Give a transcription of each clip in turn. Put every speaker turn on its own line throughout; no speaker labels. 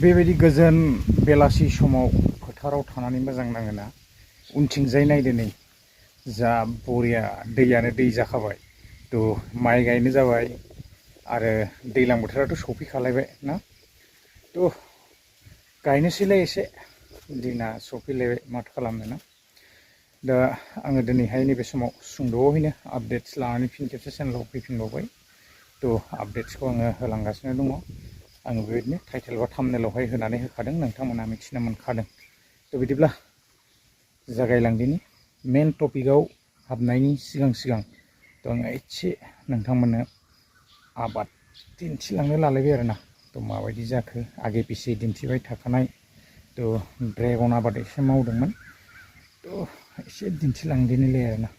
बेबायदि गोजोन बेलासि समाव फोथाराव थानानै मोजां नाङोना। उनथिंजाय नायदो नै जा बरिया दैयानो दै जाखाबाय। थ' माइ गायनो जाबाय आरो दैज्लां बोथोराथ' सफैखालायबाय ना। थ' गायनोसैलाय एसे दिना सफैलायबाय माथो खालामनो ना। दा आङो दिनैहाय नैबे समाव सुंद'यैनो आपडेट्स लानानै फिन खेबसे चेनेलाव फैफिनबावबाय। थ' आपडेट्सखौ आङो होलांगासिनो दङ। आङो बेबायदिनो टाइटेल बा थाम्बनेलावहाय होनानै होखादों, नोंथांमोना मिथिनो मोनखादों। थ' बिदिब्ला जागायलांदिनि मेन टपिकआव हाबनायनि सिगां थ' आङो एसे नोंथांमोननो आबाद दिन्थिलांनो लालायबाय आरोना। थ' माबायदि जाखो आगे पिछे दिन्थिबाय थाखानाय। थ' ड्रेगन आबाद एसे मावदोंमोन, थ' एसे दिन्थिलांदिनिलै आरोना।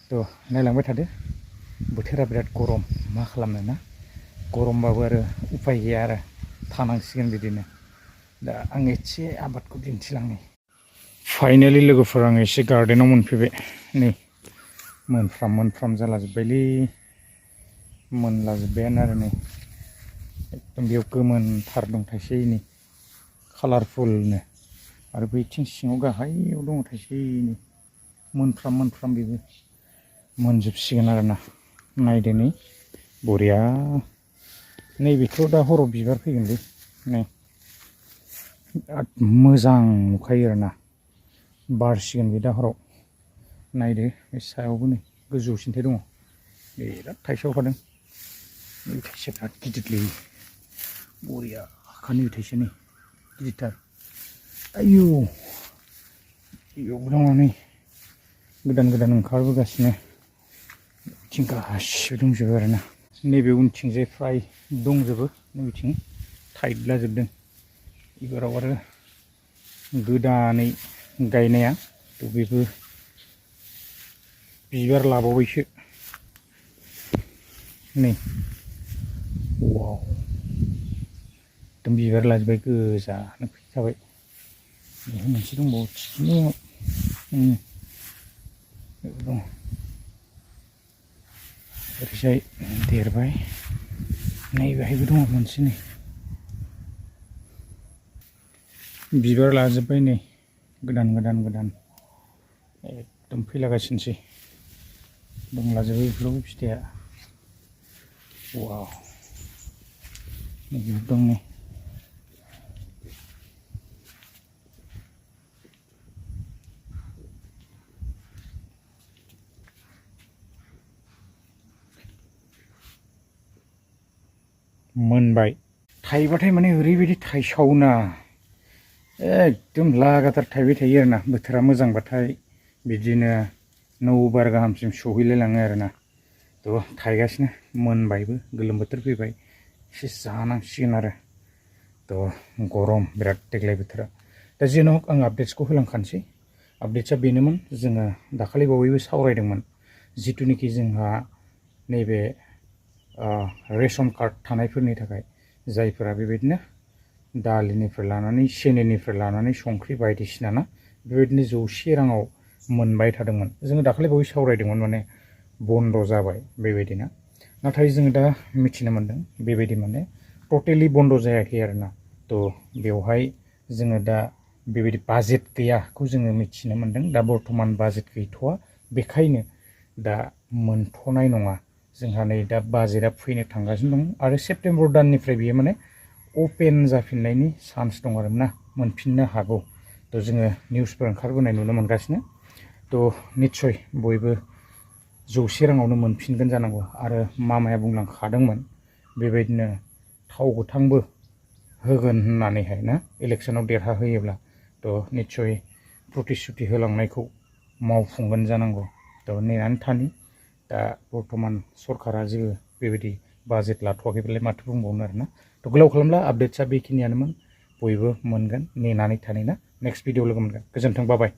थ' नायलांबाय थादो। बोथोरा बिराद गरम, मा खालामनो ना। गरमबाबो आरो उफाय गैया आरो थानांसिगोन बिदिनो। दा आं एसे आबादखौ दिन्थिलांनि। फाइनालि लोगोफोर आं एसे गार्डेनाव मोनफैबाय। नै मोनफ्राम जालाजोब्बायलै, मोनलाजोब्बायानो आरो नै एकदम बेयाव गोमोनथार दं थाइसेयैनो कालारफुलनो, आरो बैथिं सिङाव गाहायाव दङ थाइसेयैनो मोनफ्राम बेबो मोनजोबसिगोन आरोना। नायदो नै बरिया। नैबेथ' दा हराव बिबार फैगोनलै, नै बिराद मोजां नुखायो आरोना। बारसिगोन बे दा हराव। नायदो बे सायावबो नै गोजौसिनथाय दङ, बिराद थाइसावखादों। नै थाइसेया बिराद गिदिरलै, बरिया खानि थाइसे नै गिदिरथार। आयौ बेयावबो दङ नै गोदान ओंखारबोगासिनो। बिथिं गासिबो दंजोबो आरोना। नैबे उनथिंजाय फ्राय दंजोबो, नैबेथिं थाइदलाजोबदों। एबाराव आरो गोदानै गायनाया थ' बेबो बिबार लाबावबायसो नै। वाव, एकदम बिबार लाजोब्बाय, गोजानो फैखाबाय। बेहाय मोनसे दंबावो थिखिनियाव दं। ओरैजाय देरबाय, नैबेहायबो दङ मोनसे नै बिबार लाजोब्बाय। नै गोदान एकदम फैलागासिनोसै, दंलाजोबो बेफोरावबो फिथाइया। वाव, नैबेबो दं नै। मोनबाय, थाइबाथाय माने ओरैबायदि थाइसावोना, एकदम लागातार थाइबाय थायो आरोना। बोथोरा मोजांबाथाय बिदिनो 9 बार गाहामसिम सहैलायलाङो आरोना। थ' थाइगासिनो, मोनबायबो, गोलोम बोथोर फैबाय, एसे जानांसिगोन आरो। थ' गरम बिराद देग्लाय बोथोरा। दा जेन' आं आपडेट्सखौ होलांखानोसै। आपडेट्सआ बेनोमोन, जोङो दाखालि बावैबो सावरायदोंमोन, जिथुनिखि जोंहा नैबे रेशन कार्ड थानायफोरनि थाखाय, जायफोरा बेबायदिनो दालिनिफ्राय लानानै सिनिनिफ्राय लानानै संख्रि बायदिसिना ना, बेबायदिनो 100 राङाव मोनबाय थादोंमोन। जोङो दाखालि बावै सावरायदोंमोन, माने बन्द जाबाय बेबायदिना। नाथाय जोङो दा मिथिनो मोनदों बेबायदि माने टटेलि बन्द जायाखै आरोना। थ' बेवहाय जोङो दा बेबायदि बाजेट गैयाखौ जोङो मिथिनो मोनदों। दा बर्थमान बाजेट गैथ'वा, बेखायनो दा मोनथ'नाय नङा। जोंहा नै दा बाजेटआ फैनो थांगासिनो दं, आरो सेप्तेम्बर दाननिफ्राय बियो माने अपेन जाफिननायनि चान्स दं आरो ना, मोनफिननो हागौ। थ' जोङो निउसफोर ओंखारबोनाय नुनो मोनगासिनो। थ' निस्सय बयबो 100 राङावनो मोनफिनगोन जानांगौ। आरो मामाया बुंलांखादोंमोन बेबायदिनो थाव गोथांबो होगोन होननानैहाय ना, इलेक्सनाव देरहाहोयोब्ला। थ' निस्सय प्रतिश्रुति होलांनायखौ मावफुंगोन जानांगौ। थ' नेनानै थानि। दा बर्थमान सरकारा जेबो बेबायदि बाजेट लाथ'वाखैबालाय माथो बुंबावनो आरोना। थ' गोलाव खालामला, आपडेट्सआ बेखिनियानोमोन। बयबो मोनगोन, नेनानै थानि ना। नेक्स्ट भिडिअ लोगो मोनगोन। गोजोन्थों, बाय बाय।